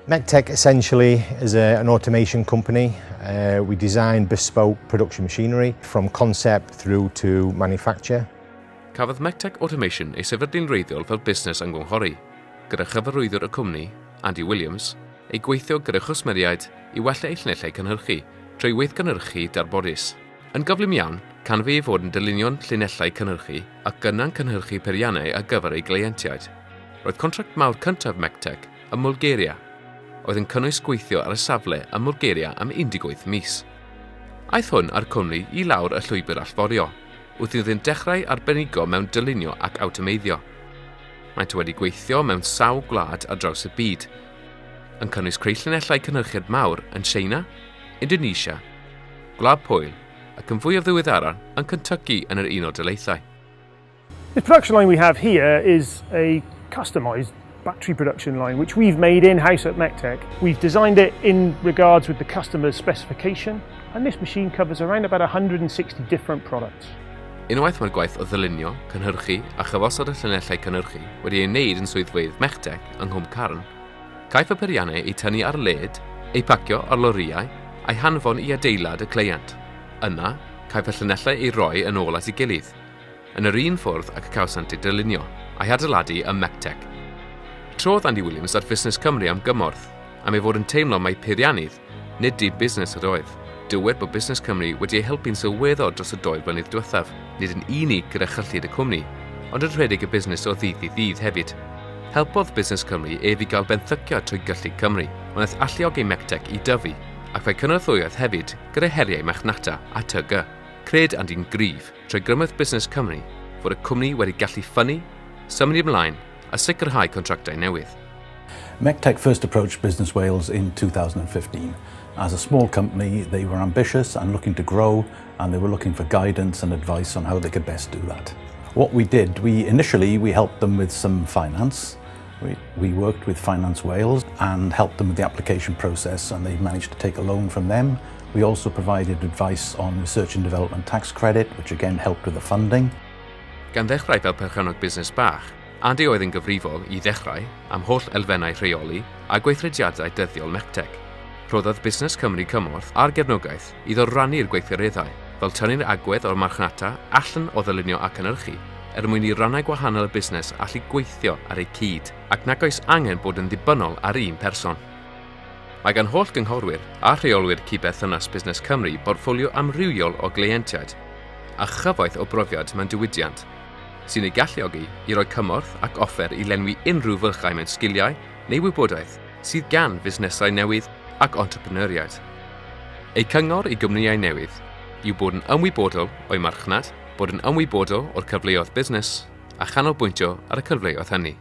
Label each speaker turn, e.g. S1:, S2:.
S1: Mectech essentially is an automation company. We design bespoke production machinery from concept through to manufacture.
S2: Cafodd Mectech Automation ei sefydlu'n wreiddiol fel busnes ymgynghori, gyda chyfarwyddwr y cwmni, Andy Williams, ei gweithio gyda chwsmeriaid i wella eu llinellau cynhyrchu trwy weithgynhyrchu darbodus. Yn gyflym iawn, canfu ei fod yn dylunio'n llinellau cynhyrchu ac yna'n cynhyrchu peiriannau ar gyfer ei gleientiaid. Roedd contract mawr cyntaf Mectech ym Mwlgaria, oedd yn cynnwys gweithio ar y safle ym Mwlgaria am 18 mis. Aeth hwn â'r cwmni i lawr y llwybr allforio, wrth iddynt dechrau arbenigo mewn dylunio ac awtomeiddio. Maent wedi gweithio mewn sawl gwlad ar draws y byd, yn cynnwys creu llinellau cynhyrchiad mawr yn Tsieina, Indonesia, Gwlad Pwyl ac yn fwyaf ddiweddara yn Kentucky yn yr Unol Daleithiau.
S3: The production line we have here is a customised battery production line which we've made in-house at Mectech. We've designed it in regards with the customer's specification and this machine covers around about 160 different products.
S2: Unwaith mae'r gwaith o ddylunio, cynhyrchu a chyfosod y llinellau cynhyrchu wedi ei wneud yn swyddfeydd Mectech yng Nghwm Carn, caiff y peiriannau eu tynnu ar led, eu pacio ar lorïau, a'u hanfon i adeilad y cleient. Yna, caiff y llinellau eu rhoi yn ôl at ei gilydd, yn yr un ffordd ag y cawsant eu dylunio, a'u hadeiladu ym Mectech. Trodd Andy Williams at Fusnes Cymru am gymorth, am ei fod yn teimlo mai peiriannydd, nid dyn busnes yr oedd. Dywed bod Busnes Cymru wedi ei helpu'n sylweddol dros y dou flynedd diwethaf, nid yn unig gyda chyllid y cwmni, ond yn rhedeg y busnes o ddydd i ddydd hefyd. Helpodd Busnes Cymru ef i gael benthyciad trwy Gyllid Cymru, wnaeth alluogi Mectech i dyfu, ac fe'i cynorthwyodd hefyd gyda heriau marchnata a TG. Cred Andy'n gryf, trwy grymoedd Busnes Cymru, fod y cwmni wedi gallu ffynnu, symud ymlaen a sicrhau contractau newydd.
S4: Mectech first approached Business Wales in 2015. As a small company, they were ambitious and looking to grow, and they were looking for guidance and advice on how they could best do that. What we did, we initially we helped them with some finance. We worked with Finance Wales and helped them with the application process, and they managed to take a loan from them. We also provided advice on research and development tax credit, which again helped with the funding.
S2: Gan ddechrau fel perchennog busnes bach, Andy oedd yn gyfrifol, i ddechrau, am holl elfennau rheoli a gweithrediadau dyddiol Mectech. Rhoddodd Busnes Cymru cymorth a'r gefnogaeth iddo rannu'r gweithgareddau, fel tynnu'r agwedd o'r marchnata allan o ddylunio a cynhyrchu, er mwyn i rannau gwahanol y busnes allu gweithio ar eu cyd, ac nag oes angen bod yn ddibynnol ar un person. Mae gan holl gynghorwyr a rheolwyr cydberthynas Busnes Cymru bortffolio amrywiol o gleientiaid a chyfoeth o brofiad mewn diwydiant, sy'n eu galluogi i roi cymorth ac offer i lenwi unrhyw fylchau mewn sgiliau neu wybodaeth sydd gan fusnesau newydd ac entrepreneuriaid. Eu cyngor i gwmnïau newydd yw bod yn ymwybodol o'u marchnad, bod yn ymwybodol o'r cyfleoedd busnes a chanolbwyntio ar y cyfleoedd hynny.